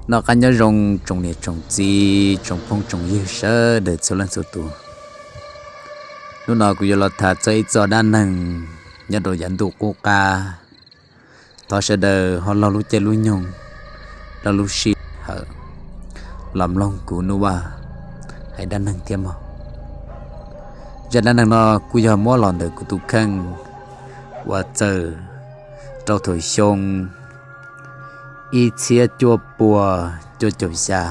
Noj qab nyob zoo tsoom niam tsoom txiv tsoom phooj tsoom ywg sawv daws txhua leej txhua tus. Hnub no kuv yuav los tham txog ib txoj dab neeg nyob rau yav ntuj qub qab. Thov sawv daws ho laug lub caij lub nyoog, laug lub sij hawm los mloog kuv Nuj Vaj hais dab neeg thiab mog. Zaj dab neeg no kuj yog muab los ntawm kuv tus kheej uas txawm rau thaum xyoo ib txhiab cuaj pua cuaj caum xya.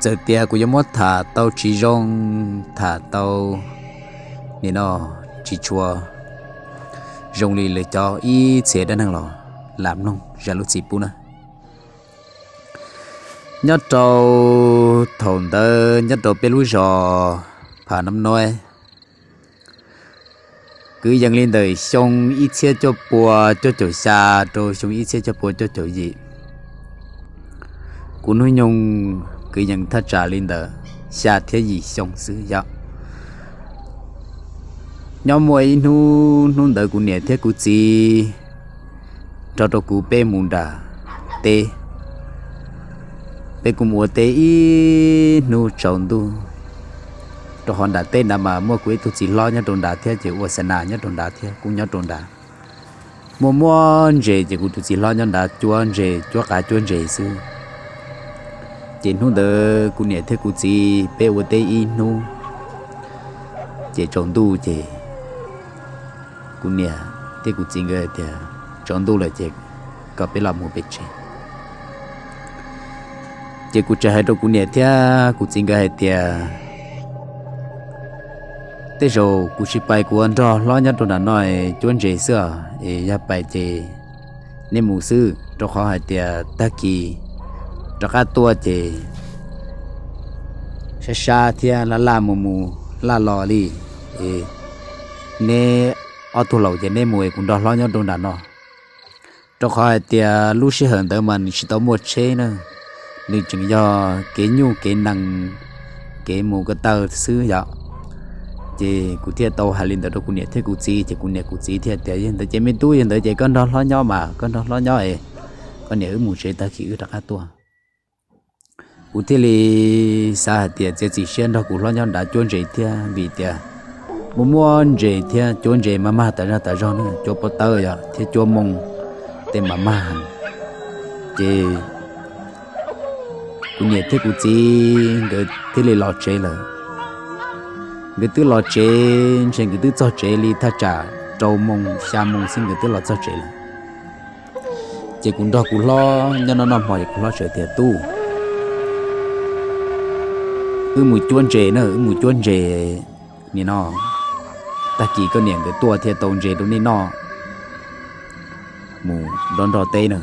Txawm tias kuv yuav muab tham tau tsis zoo, tham tau nim no tsis tshua zoo li lawv cov ib txhia dab neeg los lam mloog zam lub txim pub na. Nyob rau thaum ntawd nyob rau peb lub zos Pha Nam Nuj, kwv yees li ntawm xyoo ib txhiab cuaj pua cuaj caum xya rau xyoo ib txhiab cuaj pua cuaj caum yim. Kuv hnub nyoog kwv yees thaj tsam li ntawm xya thiab yim xyoo xwb yom. Nyob muaj ib hnub, hnub ntawd kuv niam thiab kuv txiv nrog rau kuv peb mus nram teb. Peb kuj mus ua teb ib hnub tsaus ntuj, rau qhov nram teb nrad mas muaj kuv ib tug txiv hlob nyob rau nrad thiab ces ua xa nas nyob rau nrad thiab kuv nyob rau nrad. Muaj muab ntses ces kuv tus txiv hlob nyob nrad cuab ntses, cuab qav cuab ntses xwb. Ces hnub ntawd kuv niam thiab kuv txiv peb ua teb ib hnub, ces tsaus ntuj ces kuv niam thiab kuv txiv nkawd tias tsaus ntuj lawm ces kom peb los mus pem tsev. Ces kuv tseem hais rau kuv niam thiab kuv txiv nkawd hais tias, tej zaum kuv tsis pais, kuv ua nrog hlob nyob rau nram no cuab ntses xwb os, es yog pais ces nej mus xwb, rau qhov hais tias tag kis rov qab tuaj ces sab sab thiab laj laj mus mus laj los li, es neb ob tug laus ces neb mus es kuv nrog hlob nyob rau nram no. Rau qhov hais tias lub sij hawm ntawd mas nws tsis tau muaj tsheb na, nws tseem yog kev nyuj kev nees, kev mus ko taw xwb yom. Ces kuv thiaj tau hais li ntawd rau kuv niam thiab kuv txiv, ces kuv niam kuv txiv thiaj tias, yog ntawd ces me tub, yog ntawd ces koj nrog hlob nyob mas, koj nrog hlob nyob es koj niam wb mus tsev, tag kis wb rov qab tuaj. Kuv thiaj li xav hais tias txiav txim siab nrog kuv hlob nyob nrad cuab ntses thiab, vim tias muaj muab ntses thiab cuab ntses mas mag tas zog tas zog na, cuab pob tawb yom thiab cuab moo tej mas mag heev. Ces kuv niam thiab kuv txiv nkawd thiaj li los tsev lawm. Nkawd twb los tsev, ntshe nkawd twb txog tsev li thaj tsam rau moo xya moo xwb nkawd twb los txog tsev lawm. Ces kuv nrog kuv hlob nyob noj noj hmo ces kuv hlob txawm tias, tub, wb mus cuab ntses na, wb mus cuab ntses nim no, tag kis koj niam nkawd tuaj thiaj tau ntses rau nej noj, mus nrog nrog teb na.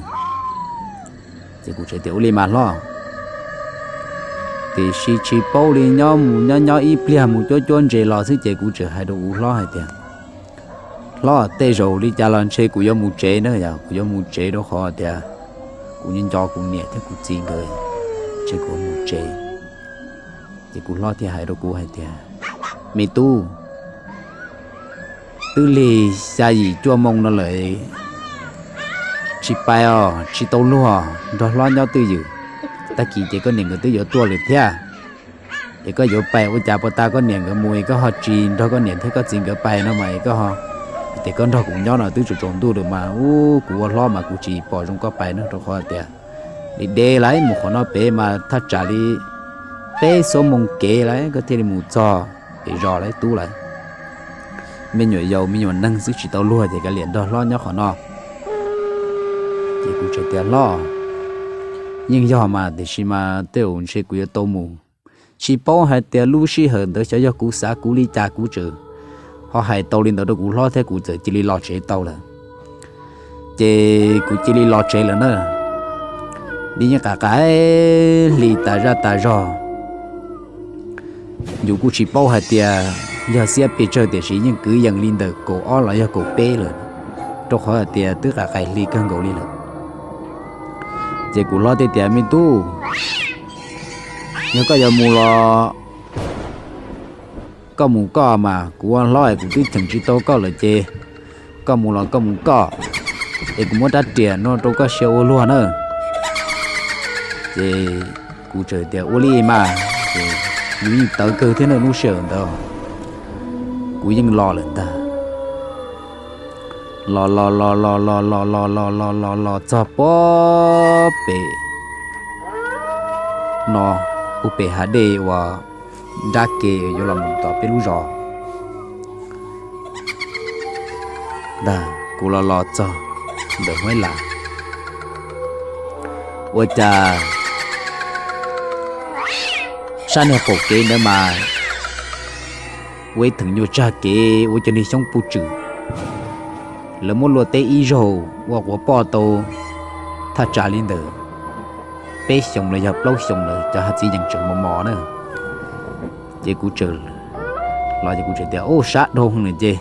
Ces kuv txawm tias, ua li mas hlob. Tiam sis tsis paub li, nyob mus nyob nyob ib pliag mus cuab cuab ntses los xwb ces kuv txawm hais rau kuv hlob hais tias, hlob, tej zaum li cas los ntshe kuv yuav mus tsev na, yog kuv yuav mus tsev rau qhov tias kuv nyob nco kuv niam thiab kuv txiv nkawd, ntshe kuv yuav mus tsev. Ces kuv hlob thiaj hais rau kuv hais tias, me tub, twb lig xya yim cuaj moo no lawm, tsis pais os, tsis tau luag, nrog hlob nyob twj ywm. Tag kis ces koj niam nkawd twb yuav tuaj lawm thiab, es koj yuav pais ua cas puas tas koj niam nkawd mus es koj ho tsis nrog koj niam thiab koj txiv nkawd pais no mas, es koj ho tias koj nrog kuv nyob no twb tsaus tsaus ntuj lawm mas, ub, kuv ua hlob mas kuv tsis pom zoo koj pais no, rau qhov tias li de lawm mus qhov no pem mas thaj tsam li peb xuab moo kev lawm koj thiaj li mus txog pem zos lawm tub lawm. Me nyuam yaus me nyuam neeg xwb tsis tau luag ces kav liam nrog hlob nyob qhov no. Ces kuv txawm tias, hlob, yeej yog mas, tiam sis mas tej zaum ntshe kuv yuav tau mus. Tsis paub hais tias lub sij hawm ntawd xyov yog kuv xav kuv li cas kuv txawm ho hais tau li ntawd rau kuv hlob thiab kuv txawm cia li los tsev tau lawm. Ces kuv cia li los tsev lawm na, li yeej qaim qaim hli tas zaj tas zog. Yus kuj tsis paub hais tias yog xiab pes tsawg tiam sis yeej kwv yees li ntawm kaum ob los yog kaum peb lawm, rau qhov hais tias twb qaim qaim hli kawg nkaus li lawm. Ces kuv hlob thiaj tias, me tub, yog koj yuav mus los koj mus koj mas, kuv ua hlob es kuv twb cheem tsis tau koj lawm ces koj mus los koj mus koj, es kuv muab rab riam no rau koj sia ua luag na. Ces kuv txawm tias, Ua li mas, ces yus yeej tawv kawg thiab na, lub sij hawm ntawd kuv yeej los lawm ntag. Los los los los los los los los los los los txog puag pem no, puag pem hav dej uas nrab ke yuav los mus tom peb lub zos ntag. Kuv los los txog ntawm Huaib Las, ua cas sab niag qaum kev ntawd mas ua ib theem nyuag tsag kev ua cov niag xyoob puj tswm, lawv muab luaj teb ib zaug ua quav poj tau thaj tsam li ntawm peb xyoos los yog plaub xyoos lawm, cov hav txiv yees tseem mos mos na. Ces kuv txawm los ces kuv txawm tias, Ub, sab dhau lawm ces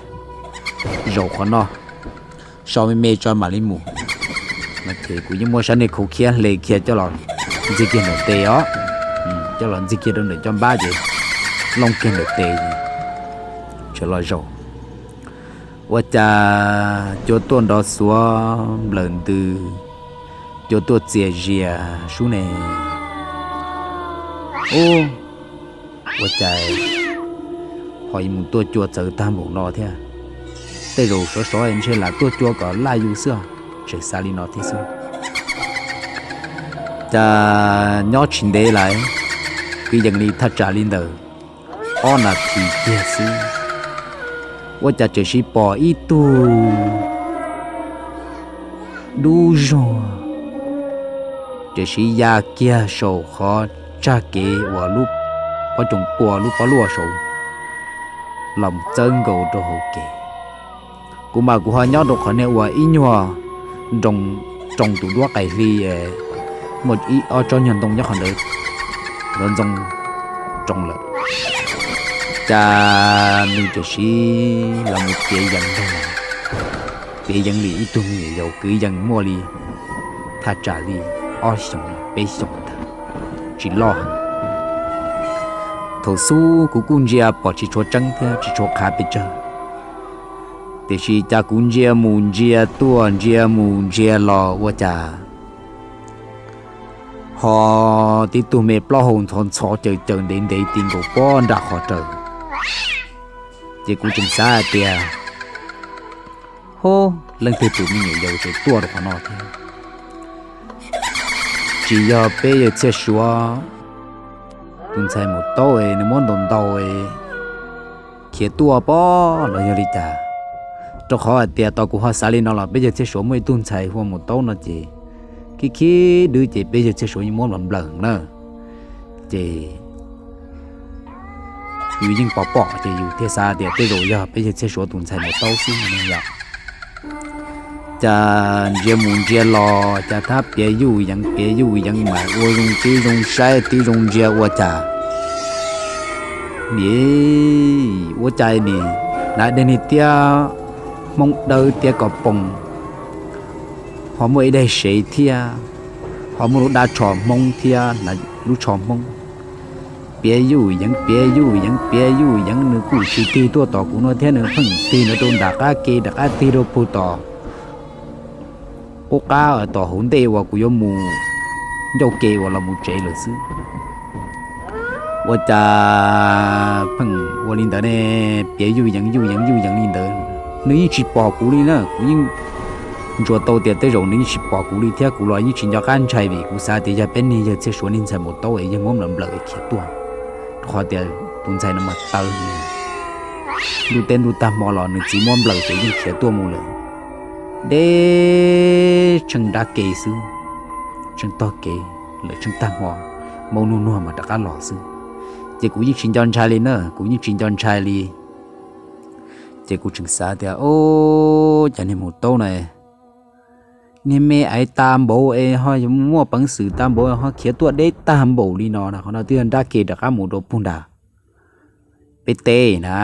zaum qhov no so me me tso mam li mus. Ces kuv yeej muab sab niag khau khiab hle kiag coj los ntxig kiag ntawm tes os, coj los ntxig kiag rau ntawm cov npab ces looj kiag ntawm tes, txawm los zaum. Ua cas cua tuaj nrov xuav nplawm ntws, cua tuaj txias zias sub ne. Ub, ua cas ho yuav mus tuaj cua txawv tag npaum no thiab? Tej zaum sov sov ntshe lam tuaj cua kom laj yus xwb, tseem xav li no thiab xwb. Cas nyob tsis ntev lawm, kwv yees li thaj tsam li ntawm ob nas this kiag xwb, ua cas tseem sib pom ib tug dub zog, tseem sib ya kiag saum qhov tsag kev uas lub pob coom pua lub pob luaj saud los txawb nkaus rau hauv kev. Kuv mas kuv ho nyob rau qhov niag uas ib nyuag nroo, roos tus duab qais hli, muaj ib ob tsob nyuag ntoo nyob qhov ntawd, ntxoov ntxoo roos lawm. Cas nws tseem sib los mus piav yees ntag, piav yees li ib tug me nyuam yaus kwv yees muaj li thaj tsam li ob xyoos peb xyoos ntag, tsis loj heev. Thaum xub kuv kuj ntsia pom tsis tshua tseeb thiab tsis tshua qhav pes tsawg, tiam sis cas kuv ntsia mus ntsia tuaj ntsia mus ntsia los ua cas ho tib tug me plaub hau ntxhov ntxhov caws caws ntev ntev ti nkaus pob nram qhov raws. Ces kuv tseem xav hais tias, Hub, leej twg tus me nyuam yaus tseem tuaj rau qhov no thiab? Tsis yog peb yawg Txhiaj Suav tus ntxhais maum taub es nws muab ntaus ntaus khiav tuaj pob los yog li cas? Rau qhov hais tias tau kuv ho xav li no los peb yawg Txhiaj Suav muaj ib tug ntxhais hu ua maum taub no ces khib khib dwb ces peb yawg Txhiaj Suav yeej muab nplawm nplawm na. Ces yus yeej pom pom ces yus thiaj xav tias tej zaum yog peb yawg Txhiaj Suav tus ntxhais maum taub xwb no yom. Cas ntsia mus ntsia los cas thab piav yuj yeev piav yuj yeev mas ua zoo tib zoo saib tib zoo ntsia ua cas nim, ua cas nim hnav daim niag tiab hmoob dawb tiab ko poos, ho muaj ib daim sev thiab, ho muaj lub dab tsho hmoob thiab, lub tsho hmoob. Piav yuj yeev piav yuj yeev piav yuj yeev, nws kuj tsis tig tuaj tom kuv no thiab, nws pheej tig no rau nram qab ke nram qab tig rau puag tom qub qab tom hauv ntej uas kuv yuav mus ncauj ke uas los mus tsev lawm xwb. Ua cas pheej ua li ntawd ne, piav yuj yeev yuj yeev yuj yeev li ntawd, nws yeej tsis pom kuv li na. Kuv yeej ntsuas tau tias tej zaum nws yeej tsis pom kuv li thiab, kuv los yeej tsis nco qab ntshai vim kuv xav tias yog peb niag yawg Txhiaj Suav niag ntxhais maum taub es yawg muab nplawm nplawm es khiav tuaj. Qhov tias tus ntxhais no mas tawv, ntuj teb ntuj tag hmo los nws txiv muab nplawm ces yeej khiav tuaj mus lawm. Deb tsheej nrab ke xwb, tsheej tog kev lawm tsheej tag hmo, maub nug nuag mas rov qab los xwb. Ces kuv yeej tsis nco ntshai li na, kuv yeej tsis nco ntshai li. Ces kuv tseem xav tias, o, cas niag maum taub na, niag me aiv tas npaum es ho muaj peev xwm tas npaum ho khiav tuaj deb tag npaum li no na, qhov no twb yog nrab ke rov qab mus rau puag nram peb teb na,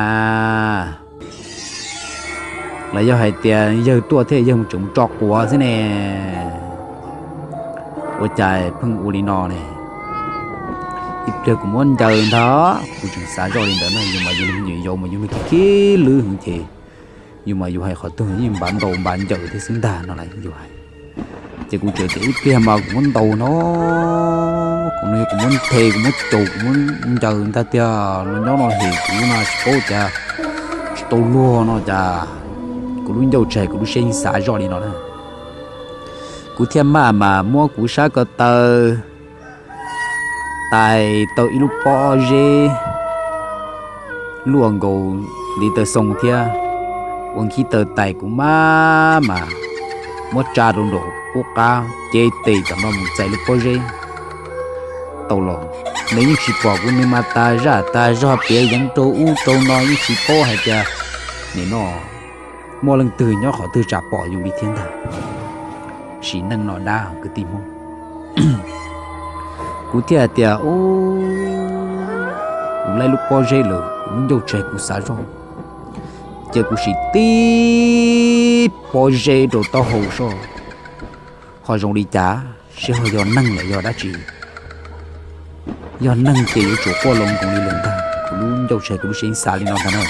los yog hais tias yawg tuaj thiab yawg tseem mus tso quav xwb ne. Ua cas pheej ua li no ne? Ib pliag kuv muab ncaws ntag, kuv tseem xav zoj li ntawd na, yus mas yus me nyuam yaus mas yus me khib khib lwb heev ces yus mas yus hais qhov twg yeej npav ntaus npav ncaws thiab xwb ntag no las yus hais. Ces kuv tseem tias ib pliag mas kuv muab ntaus no Kuv no yog kuv muab nthe, kuv muab caum, kuv muab ncaws ntag tiag los nyob no hem kuv no tsis paub cas, tsis tau luag no cas. Kuv lub ncauj tseg kuv lub siab yeej xav zoj li no na. Kuv thiaj maj mam muab kuv sab ko taw tais tau ib lub pob zeb luaj nkaus li taw xoo thiab, ua nkhib taw tais kuv maj mam muab tsa rau nraum qub qab cev tes tom no mus txais lub pob zeb tau los. Nws yeej tsis pom kuv, nws mas tas zaj tas zog piav yeev rau ub rau no yeej tsis paub hais tias nim no muaj leej twg nyob qhov twg tsam pom yus li thiab ntag. Sim neej no dab kwv tij Hmoob. Kuv thiaj hais tias, kuv laib lub pob zeb lawm, kuv lub ncauj tseg kuv xav zoj, ces kuv sim tib pob zeb rau taub hau soj. Ho zoo li cas, seb ho yog neeg los yog dab tsi? Yog neeg ces yuav tsum quaj loo nkoos li lawm ntag. Kuv lub ncauj tseg kuv lub siab xav li no ntag na.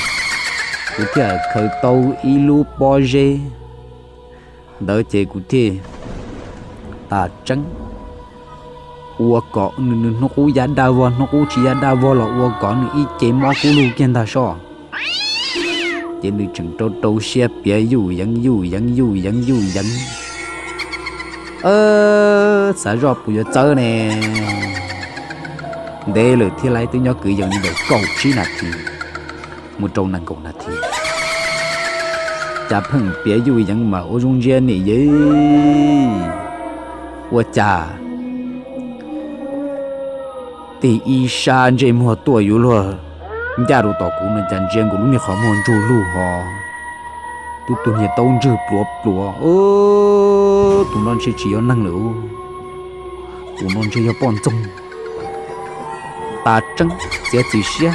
Kuv thiaj khaws tau ib lub pob zeb ntawd ces kuv thiaj tas tseeb ua kom nws, nws hnub qub ya daj vog, hnub qub tsis ya daj vog los ua kom nws ib ce mob kub lug kiag ntag soj. Ces nws tseem rau rau siab piav yuj yeev yuj yeev yuj yeev yuj yeev. Xav zoj puas yuav txawv ne. Ntev lawm thiab lauj, twb nyob kwv yees li ntawm kaum tsib nas this mus rau nees nkaum nas this, cas pheej piav yuj yeev mas ua zoo ntsia nim yeej ua cas tig ib sab ntsej muag tuaj yuav luag ncaj rau tom kuv no cas ntsia nkaus lub niag qhov muag ntsug lug ho tub tug niag taub ntswg pluav pluav. Tus no ntshe tsis yog neeg lawm, tus no ntshe yog poj ntxoog. Tas tseeb txiav txim siab,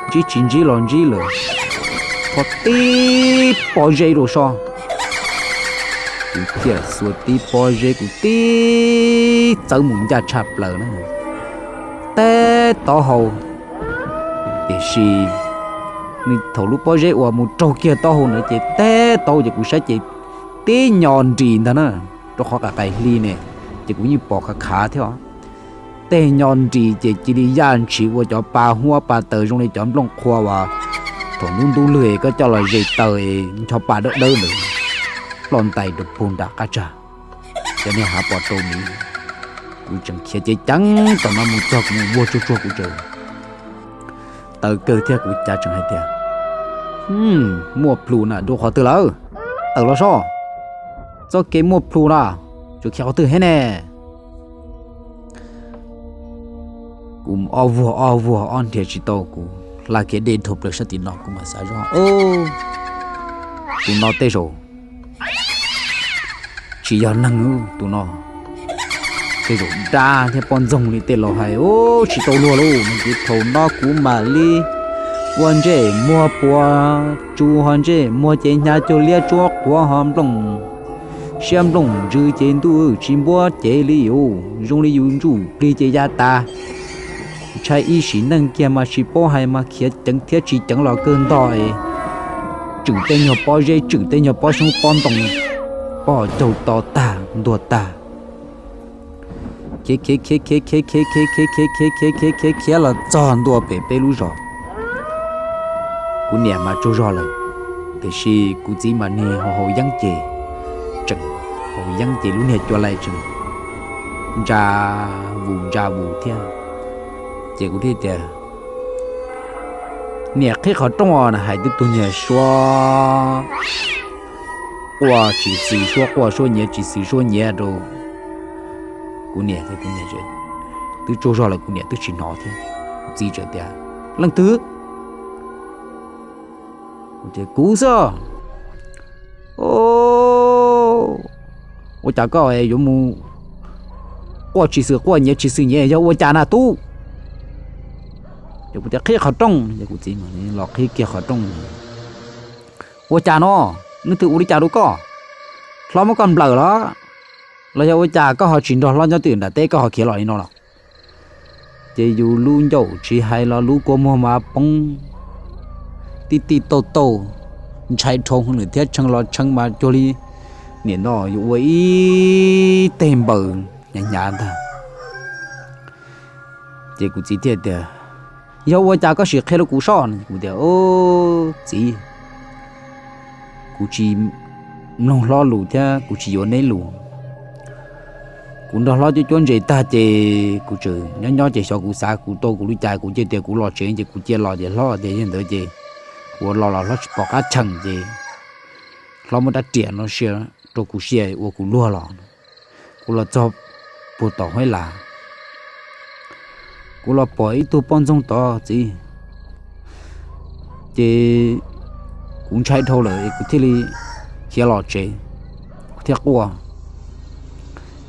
ntsib tsis ntsib los ntsib lawm, kho tib pob zeb rau soj. Kuv thiaj xuas tib pob zeb kuv tib txawv mus ncaj tshaj plaws na, teb taub hau. Tiam sis nws thaum lub pob zeb uas mus raug kiag taub hau ntawd ces teb taub ces kuv saib ces tib nyo nris ntag na, rau qhov qais qais hli ne, ces kuv yeej pom khav khav thiab. Tej nyo nris ces cia li yaj ntshis ua cov pa huab pa taws zoo li cov nplooj qhua uas thaum ntub ntub lwg koj coj los zes taws ncho pa dawb dawb ntawd, ploj ntais rau puag nram qab tsag. Cov niag hav pos rau miv, kuv tseem khiav ceev ceev tom no mus txog kuv mus vuag tsuag tsuag kuv tseem taw kawg thiab kuv cav tseem hais tias, muaj plhus na, dua qhov twg lawm? Tawm los soj, txoj kev muaj plhus na, tsuas khiav qhov twg thiab ne? Kuv ob vuag ob vuag ob nrhiav tsis tau, kuv hla kiag dej dhau plaws sab tim no kuv mam xav zoj, tus no tej zaum tsis yog neeg, tus no tej zaum dab thiab poj ntxoog li tej laus hais, tsis tau luag lauj. No ces thaum no kuv mam li ua ntsej muag puas tsuj ho ntsej muag ces hnyav cuag liab tsuab quav ho nplooj siab nplooj ntsws ces ntuj tsis npuab cev li yus, zoo li yus ntsuj plig ces ya tas. Ntshai ib sim neej kiag mas tsis paub hais mas khiav ceev thiab tsis ceev los kawg ntog es tswm tej nyuag pob zeb, tswm tej nyuag pob xyoob pob ntoo, poj caug to tag ntuag tag. Khiav khiav khiav khiav khiav khiav khiav khiav khiav khiav khiav khiav khiav khiav los txog ntua pem peb lub zos, kuv niam mas tsaug zog lawm, tiam sis kuv txiv mas niag haus yeeb ces, tseem haus yeeb ces lub niag cua lais tseem ntsa vus ntsa vus thiab. Ces kuv thiaj tias, niam, qhib qhov rooj os, hais twb tug niag suab quaj tsis xws suab quaj, suab nyiav tsis xws suab nyiav rau kuv niam. Twb tsaug zog lawm kuv niam twb tsis hnov thiab. Kuv txiv txawm tias, leej twg? Kuv xwb. Ua cas koj yuav mus quaj tsis xws quaj nyiav tsis xws nyiav, yog ua cas na tub? Ces kuv tias qhib qhov rooj, ces kuv txiv los qhib kiag qhov rooj. Ua cas no? Leej twg ua li cas rau koj? Hlob muab koj nplawm los, los yog ua cas koj ho tsis nrog hlob nyob twj ywm nram teb, koj ho khiav los li no los? Ces yus lub ncauj tsis hais los lub kua muag mas poob tij tij tauj tauj, ntshai dhau hwv lawm thiab, tshee los tshee mas cuag li nim no yuav ua ib teg npaws hnyav hnyav ntag. Ces kuv txiv thiaj tias, Yog ua cas koj sim qhia rau kuv soj? Kuv tias, Txiv, kuv tsis mloog hlob lus thiab kuv tsis yuav neb lus. Kuv nrog hlob cuab cuab ntses tag ces kuv tseem nyob nyob ces xyov kuv xav kuv tau kuv li cas, kuv cia tias kuv los tsev ces kuv cia los ces hlob tias yog ntawd ces kuv los los hlob tsis pom qab cheem ces hlob muab rab riam no sia rau kuv sia ua kuv luag los. Kuv los txog puag tom Huaib Las, kuv los pom ib tug poj ntxoog tod txiv. Ces kuv ntshai dhau lawm es kuv thiaj li khiav los tsev, kuv thiaj quaj.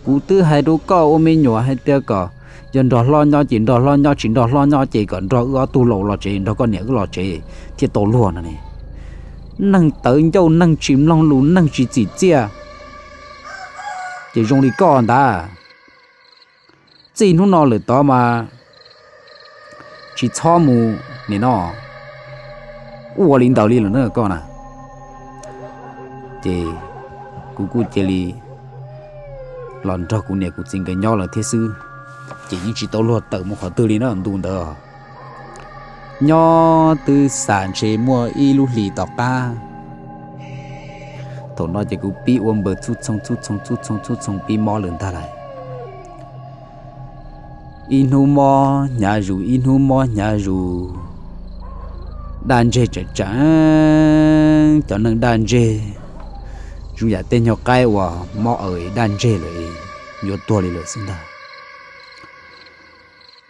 Kuv twb hais rau koj ua me nyuam hais tias kom yog nrog hlob nyob ces nrog hlob nyob, tsis nrog hlob nyob ces kom nrog wb ob tug laus los tsev, nrog koj niam wb los tsev thiaj tau luag no ne. Neeg tawv ncauj, neeg tsis mloog lus, neeg tsis txim txiaj, ces zoo li koj ntag. Txij hnub no lawm tod mas tsis txhob mus nim no ua li ntawd li lawm na koj na. Ces kuv kuj cia li los nrog kuv niam kuv txiv nkawd nyob lawm thiab xwb, ces yeej tsis tau luag tawm mus qhov twg li na ntu ntawd. Nyob twb xam ntshe muaj ib lub hlis tom qab, thaum no ces kuv pib ua npaws txhub txhoo txhub txhoo txhub txhoo txhub txhoo pib mob lawm ntag lauj. Ib hnub mob hnyav zus, ib hnub mob hnyav zus, daj ntseg tseem tseem, cov neeg daj ntseg zoo yam tej nyuag qaib uas mob aws daj ntseg lawm, yuav tuag li lawm xwb ntag.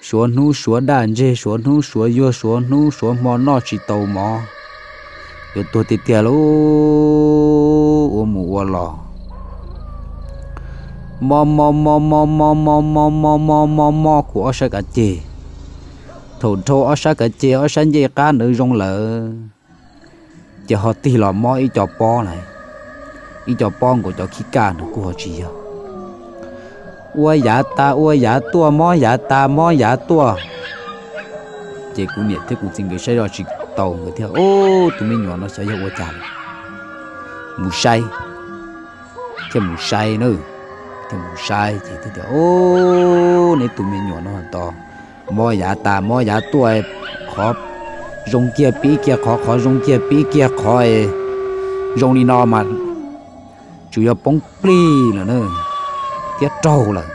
Suav hnub suav daj ntseg, suav hnub suav yuag, suav hnub suav hmo noj tsis tau mov, yuav tuag tiag tiag lauj. Ua mus ua los, mob mob mob mob mob mob mob mob mob mob mob khuv ob sab kav ceg. Thaum dhau ob sab kav ceg ob sab ncej qab ntawd zoo lawm, ces ho tig los mob ib co pob lawm, ib co pob nkaus cov khib kaj ntawd kuj ho tsis yog. Ua yav tas ua yav tuaj, mob yav tas mob yav tuaj. Ces kuv niam thiab kuv txiv nkawd saib zoj tsis taus nkawd thiaj, Ub, tus me nyuam no xyov yog ua cas lawm, mus saib. Thiaj mus saib na, thiaj mus saib ces thiaj tias, Ub, neb tus me nyuam no tos mob yav tas mob yav tuaj, qhov zoo kiag pib kiag qhov, qhov zoo kiag pib kiag qhov, zoo li no mas tsuas yog poob plig lawm na, thiab raug lawm.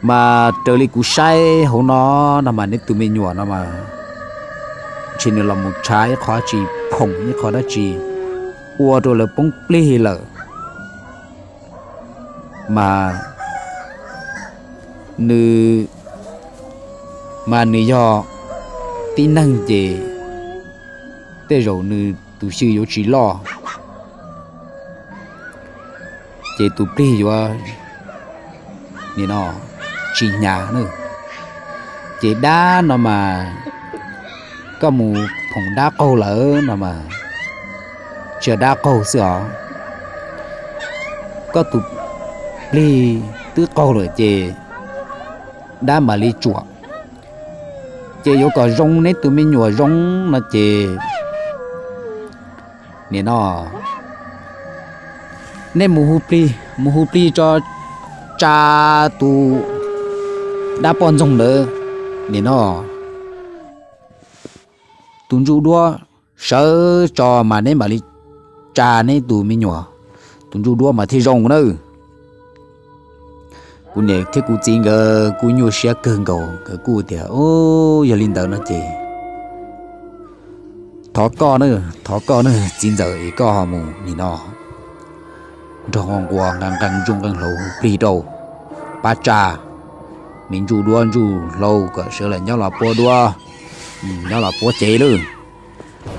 Mas raws li kuv saib hauv no, no mas neb tus me nyuam no mas ntshe nws los mus tshav ib qho dab tsi, phoom ib qho dab tsi ua rau lawv poob plig lawm. Mas nws, mas nws yog tib neeg ces tej zaum nws tus xyw yuav tsis loj, ces tus plig yuav nim no tsis hnyav na. Ces dab no mas koj mus phoom dab qaug lawm no mas tsis yog dab qaug xwb os, koj tus plig twb qaug lawm ces dab mam li tsuam. Ces yuav kom zoo neb tus me nyuam zoo no ces nim no neb mus hu plig, mus hu plig tso, tsa tus dab poj ntxoog ntawd, nim no tus ntsuj duab sawv tso mas neb mam li tsa neb tus me nyuam, tus ntsuj duab mas thiaj zoo nawb. Kuv niam thiab kuv txiv nkawd kuj nyuaj siab kawg nkaus, nkawd kuj tias, Ub, yog li ntawd no ces thov koj na, thov koj na txiv ntxawm, es koj ho mus nim no nrog nquas nqa nqee ntsuj nqee hlau hu plig rau, pab tsa me ntsuj duab ntsuj hlau kom sawv los nyob los puab duab, nyob los puab cev lawm.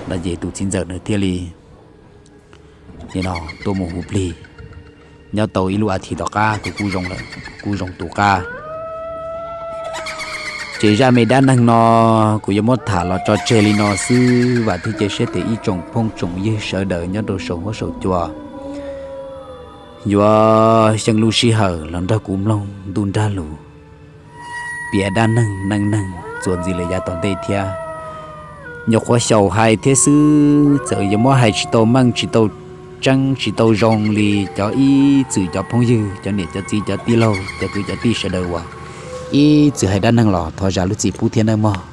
No ces tus txiv ntxawm nws thiaj li nim no tuaj mus hu plig. Nyob tau ib lub a thiv tom qab kuv kuj zoo lawm, kuj zoo tus qab. Ces zaj me dab neeg no kuv yuav muab tham los tso tseg li no xwb, vam thiab cia siab tias ib tsoom phooj tsoom ywg sawv daws nyob rau saum huab saum cua yuav xyeej lub sij hawm los nrog kuv mloog ntuj nrag lus, piav dab neeg neej neeg txuas ntxiv lawm yav tom ntej thiab. Nyuam qhuav xyaum hais thiab xwb, txawm yuav muab hais tsis tau meej tsis tau tseeb tsis tau zoo li cov ib txwm cov phooj ywg cov niam cov txiv cov tij laug cov kwv cov tij sawv daws uas Ib txwm hais dab neeg los thov zam lub txim pub thiab nawb mog.